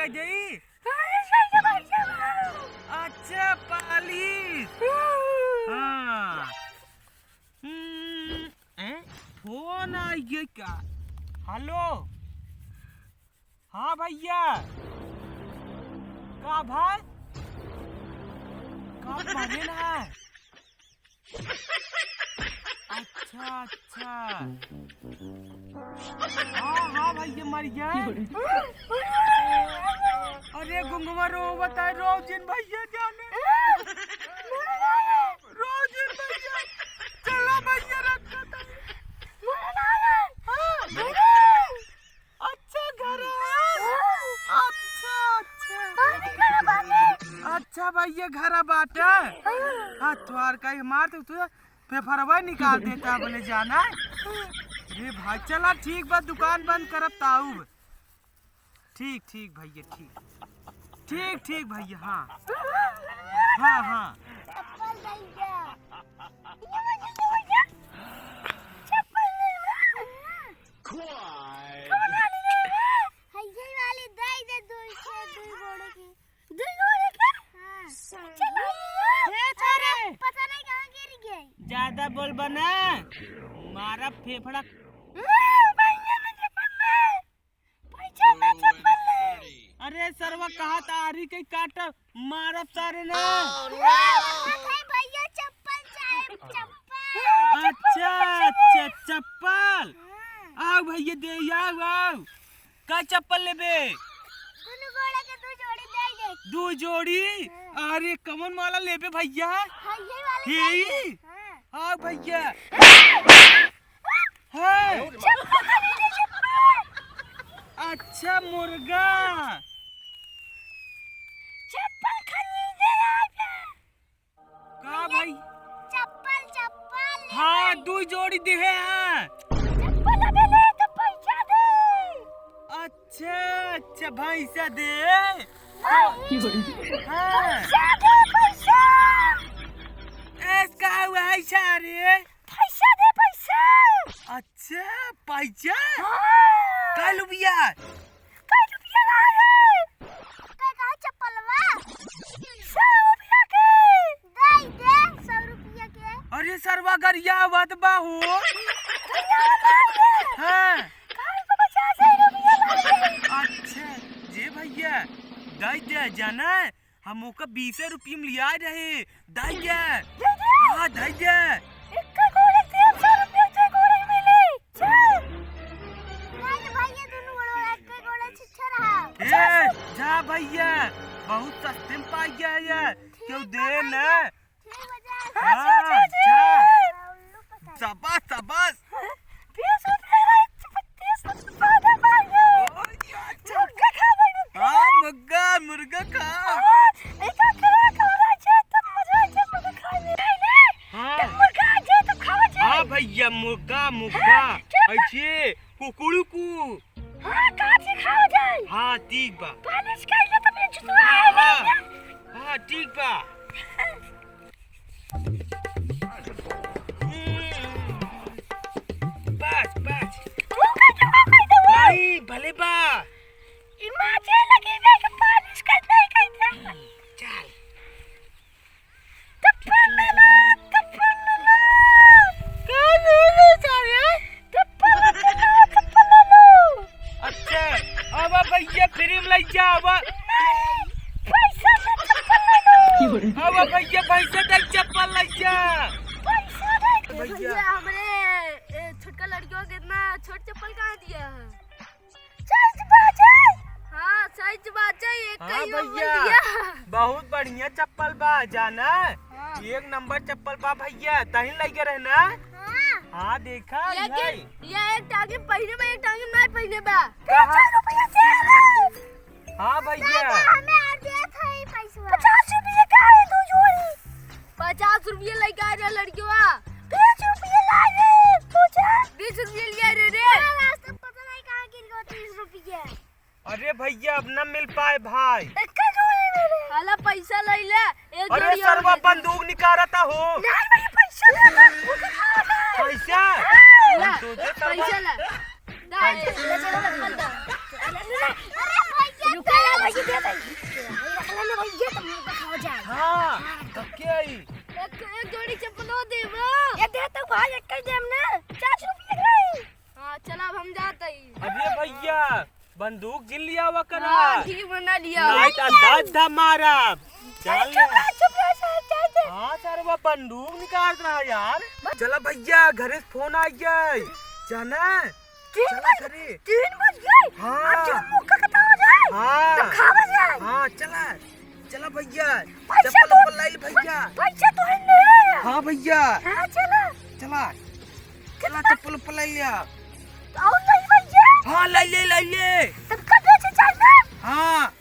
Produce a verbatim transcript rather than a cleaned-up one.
गई? पालिश चाहिए भैया। अच्छा, पालिश। हाँ। हम्म, ए, फोन आ गया का? हेलो। हाँ भैया। का भाई? का मरे ना है? अच्छा, अच्छा। हाँ, हाँ भैया, मर गया। अरे गुंगवा रो, बताए रो जिन भैया जाने। रो जिन भैया। चलो भैया, रखा था। हाँ। अच्छा, घर है। अच्छा, अच्छा। अच्छा भैया, घर बाटे। हाँ, तोहार का हमार तो तू पेपरवा निकाल देता बोले जाना। रे भाई, चला ठीक बा, दुकान बंद करब ताऊ। ठीक, ठीक भैया, ठीक। ठीक, ठीक भैया, हाँ। हाँ, हाँ। चप्पल दे दे। चप्पल ले ले। कौन वाली ले ले? है ये वाली दे दे, दो से दो जोड़े की। दो जोड़े का? हाँ। अच्छा, ले ले। ए, छोरे। पता नहीं कहाँ गिर गई। ज्यादा बोलबा ना, मारा फेफड़ा। ए, भैया, मुझे चप्पल दे। पैसा दे, चप्पल दे। अरे सरवा, कहा था आरी के काट मारब सारे ना। ए, भैया, चप्पल चाहे, चप्पल। अच्छा, अच्छा, चप्पल। हाँ। आओ भैया, दे आओ, आओ। का चप्पल लेबे? दुनु गोड़ा के दो जोड़ी दे दे। दो जोड़ी? हाँ। अरे कमन वाला लेबे भैया? हाँ, ये वाला हे? चाहिए। हाँ। हाँ भैया। हाँ। चप्पल खरीदे, चप्पल। अच्छा मुर्गा। चप्पल खरीदे आए। का भैया, भाई? चप्पल, चप्पल लेबे। हाँ, दू जोड़ी देहे हैं। चप्पल अबे ले तो पैसा दे। अच्छा, अच्छा, भैंसा दे। नहीं। हाँ। पैसा दे, पैसा। ऐस का हुआ है सारे? पैसा दे, पैसा। अच्छा, पैसा? हाँ। का लुबिया? का लुबिया लाए? का कहा चप्पलवा? सौ रुपया के। दे दे, सौ रुपया के। अरे सरवा गरियावत बा हो। गरियावत बा हो। हाँ। काहे को पचास रुपया लाए? अच्छा, जे भैया, दे दे, जाना है, हम ओका बीसे रुपये में लिया रहे, दे दे। दे दे। हाँ, दे दे। एक्का गोड़े तीन सौ रुपया के गोड़े मिले। छे। नहीं भैया, दोनों गोड़े एक्के गोड़े छे, छे रहा। ए, जा भैया, बहुत सस्ते में पाई गया है यार। क्यों दे ना? ठीक बा, जा। हाँ, जा। उल्लू पकड़। शाबाश, शाबाश। बीस रुपया रहा, पच्चीस रुपया ज्यादा मार गए। ओ, ये अच्छा। मुर्गा खा गए। हाँ, मुर्गा, मुर्गा खा। हाँ, एक आध तरह का हो रहा है, तो मजा आ जाए मुर्गा खाए में। नहीं, नहीं, हाँ। तो मुर्गा आ जाए तो खावा जाए। हाँ भैया, मुर्गा, मुर्गा। हाँ, चल। ऐसे कुकुड़ू कु। हाँ, काट के खावा जाए। हाँ, ठीक बा। पालिश कर ले तो बेच दो। हाँ, हाँ। हाँ, ठीक बा। बस, बस। वो कर दे, वो कर दे, वो। नहीं, भले बा। इमाजे लगे बे के पालिश कर नहीं करता। चल। चप्पल ले लो, चप्पल ले लो। का ले लो सारे? चप्पल ले लो, चप्पल ले लो। अच्छा, आवा भैया, free में लई जा, आवा। नहीं, पैसा दे, चप्पल ले लो। आवा भैया, पैसा दे, चप्पल लई जा। पैसा दे। भैया। भैया, हमरे, ए, छोटका लड़कियों के इतना छोट चप्पल कहाँ दिया है? सच बात है? हाँ, सच बात है, एक हाँ कहियो भैया, बोल दिया। बहुत बढ़िया चप्पल बा, जाना? हाँ। एक नंबर चप्पल बा भैया, तहीं लइके रहे ना? हाँ। हाँ, देखा, ये यही। कि, ये एक टांगे पहिने बा, एक टांगे ना पहिने बा। कहाँ? पचास रुपया दे रहा। हाँ भैया। दादा, हमें आ देत है पैसवा। पचास रुपया का है दो जोड़ी? पचास रुपया लइके आ रहा लड़किवा। बीस रुपया लाए रे, पूछा। बीस रुपया लिया रे, रे। हाँ, रास्ता पता नहीं कहाँ गिर गया तीस रुपया। अरे भैया, अब ना मिल पाए भाई। एक्का जोड़ी मिले। साला पैसा ले ले, एक अरे जोड़ी और सरवा दे दे। बंदूक निकालता हो। नहीं भाई, पैसा ले ले, मुझे खा ले। पैसा? ला, हम तुझे सरवा पैसा ला। दा, पैसा। ले, ले, ले, ले, ले। अरे भैया, रुको ना भैया। बना लिया। नाहीं तो अंदाज था मारा। चल चुप ले। रहा, चुप रहा, चल, चल, चल। हाँ, सरवा बंदूक निकाल रहा यार। बस। चला भइया, घरे से फोन आ गया। जाना? तीन चला बज, घरे। तीन बज गए। हाँ। अब जब मौका खत्म हो जाए, हाँ। तो खा बज जाए। हाँ, चला। चला भइया। पैसा चप्पल तो, उप्पल लाई ले भइया। पैसा तो है नहीं। हाँ भइया। हाँ, चला। चला। चला, चप्पल उप्पल लाई लिया। और नहीं भइया? हाँ, लाई ले, लाई ले। तब कब बेचे चलना? हाँ।